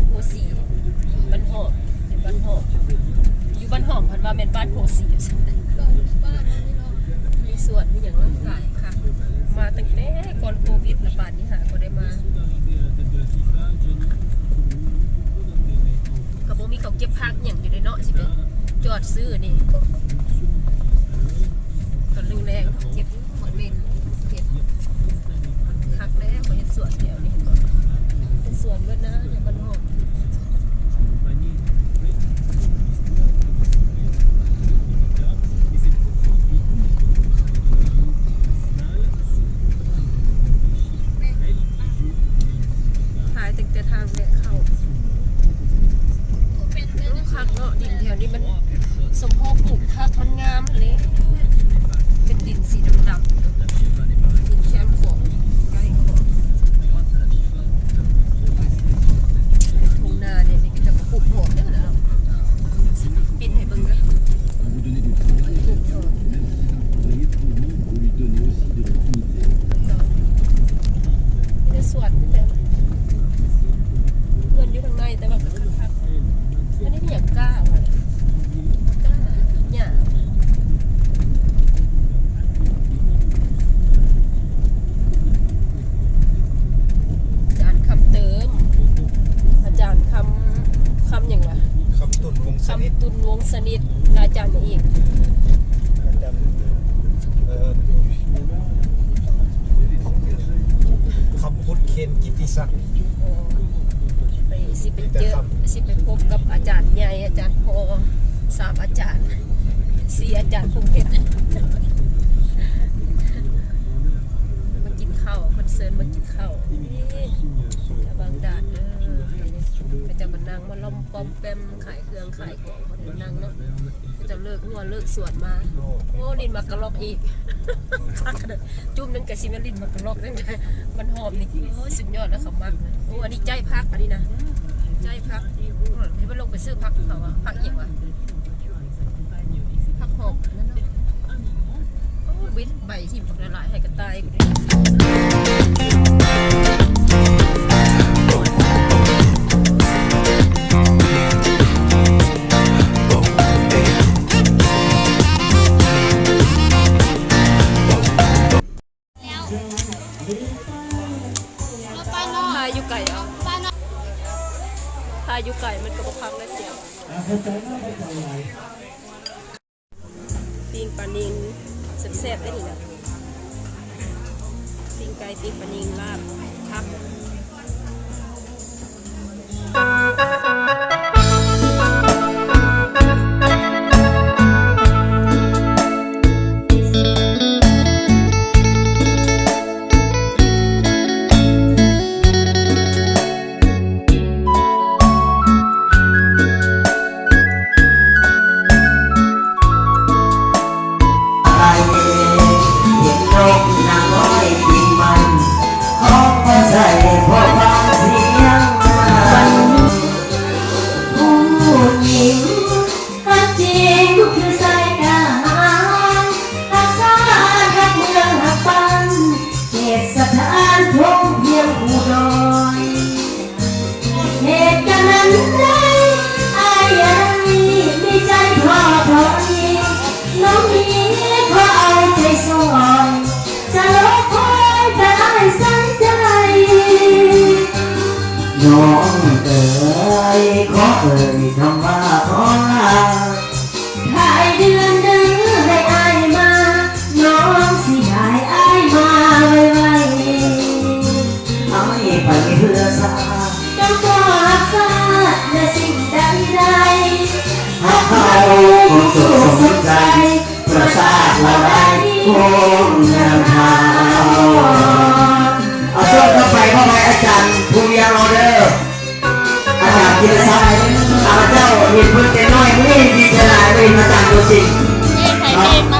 ໂພສີ ບ້ານຫອມ ບ້ານຫອມ ຢູ່ບ້ານຫອມ ເພິ່ນວ່າແມ່ນບ້ານໂພສີ ມີສວນ ມີຫຍັງຫຼາຍຄັກ ມາຕັ້ງແຕ່ກ່ອນໂຄວິດ ລະປານນີ້ຫາກໍໄດ້ມາ ກໍບໍ່ມີເຂົາເກັບຜັກຫຍັງຢູ່ເດ້ເນາະ ຊິໄປຈອດຊື້ນີ້ ຕອນແລງໆ ເກັບໝາກເລັ່ນ ເຮັດ ຄັກແລ້ວ ເຂົາເຮັດສວນແຖວນີ້ ເຫັນບໍ່ ເປັນສວນເບິດນະ ແຖວບ້ານຫອມ. ຂາຍຕັ້ງແຕ່ທາງແລະເຂົ້າ ໂອ້ ຄັກເນາະ ດິນແຖວນີ້ມັນສົມພໍປູກຄັກ ມັນງາມຫັ້ນແຫຼະ ເປັນດິນສີດຳໆ ດິນແຄມຂອງ ໃກ້ຂອງ ທົ່ງນານີ້ ນີ້ກໍຈະປູກຫອມເດີນະ ປິ່ນໃຫ້ເບິ່ງເດີ ປູກຫອມ. ເນາະ ມີແຕ່ສວນ ມີແຕ່ເຮືອນຢູ່ທາງໃນ ແຕ່ວ່າກໍຄັກໆ ອັນນີ້ມີຫຍັງກ້າຫວາ ກ້າຫຍ້າ ອາຈານຄຳເຕີມ ອາຈານຄຳ ຄຳຫຍັງວະ ຄຳຕຸນ ວົງສະໜິດ ຄຳຕຸນ ວົງສະໜິດ ແລະອາຈານຫຍັງອີກ ອາຈານ ເອີ ຄຳພຸດ ເຄນ ກິດຕິສັກ ໂອ້ ໄປ ຊິໄປເຈີ ມີແຕ່ຄຳ ຊິໄປພົບກັບອາຈານໃຫຍ່ ອາຈານພໍ່ ສາມອາຈານ ສີ່ອາຈານພົງເພັດ ມາກິນເຂົ້າ ເພິ່ນເຊີນມາກິນເຂົ້າ ນີ້ ລະວັງດາດເດີ ເຂົາເຈົ້າກໍນັ່ງມາລ້ອມປ້ອມແປ້ມ ຂາຍເຄື່ອງຂາຍຂອງ ເຂົາເຈົ້ານັ່ງເນາະ ເຂົາເຈົ້າເລີກຮົ້ວເລີກສວນມາ ໂອ້ ຫຼິ້ນໝາກກະລອກອີກ ຄັກຂະໜາດ ຈຸ້ມນັ້ນກະຊິແມ່ນຫຼິ້ນໝາກກະລອກນັ້ນ ມັນຫອມນີ້ ໂອ້ ສຸດຍອດແລ້ວ ເຂົາມັກ ໂອ້ ອັນນີ້ໃຈຜັກ ອັນນີ້ນະ ໃຈຜັກ ເອີ ໃຫ້ມັນລົງໄປຊື້ຜັກເຂົາວ່າ ຜັກອີ່ຫຍັງວະ ຜັກຫອມ ໂອ້ ບິດໃບຖິ້ມບັກຫຼາຍໆ ໃຫ້ກະຕ່າຍ ຖ່າຍຢູ່ໄກເອົາ ຖ່າຍຢູ່ໄກມັນກໍບໍ່ຄັກແລ້ວສຽງ. ປີ້ງປານິນແຊບໆ ເດ້ນີ້ນະ ປີ້ງໄກ່ ປີ້ງປານິນ ລາບ ຜັກ. ເຫດການອັນໃດ ອ້າຍເອີຍ ມີໃຈທໍ້ຖອຍ ນ້ອງນີ້ຂໍເອົາໃຈຊ່ອຍ ຈະລໍຄອຍແຕ່ອ້າຍສັນໃຈ. ນ້ອງເອີຍ ຂໍເອີຍຄຳວ່າຂໍລາ ທ້າຍເດືອນເດີໃຫ້ອ້າຍມາ ນ້ອງຊິໃຫ້ອ້າຍມາໄວໆ. ອ້າຍໄປເພື່ອຊາດ ເຈົ້າກໍຮັກຊາດເໜືອສິ່ງໃດໆ ຮັກເຮົາຄົງສຸກສົມໃຈ ເພື່ອຊາດເຮົາໄດ້ຄົງນຳເຮົາ. ເອົາ ຊ່ວງຕໍ່ໄປ ຂໍໃຫ້ອາຈານຜູ້ວຽງອໍເດີ. ອາຈານກິດຕິສັກ ຂ້າພະເຈົ້າເຫັນເພິ່ນແຕ່ນ້ອຍ ມື້ນີ້ດີໃຈຫຼາຍໄດ້ເຫັນອາຈານຕົວຈິງ. ເອີ ໃຜເປັນມ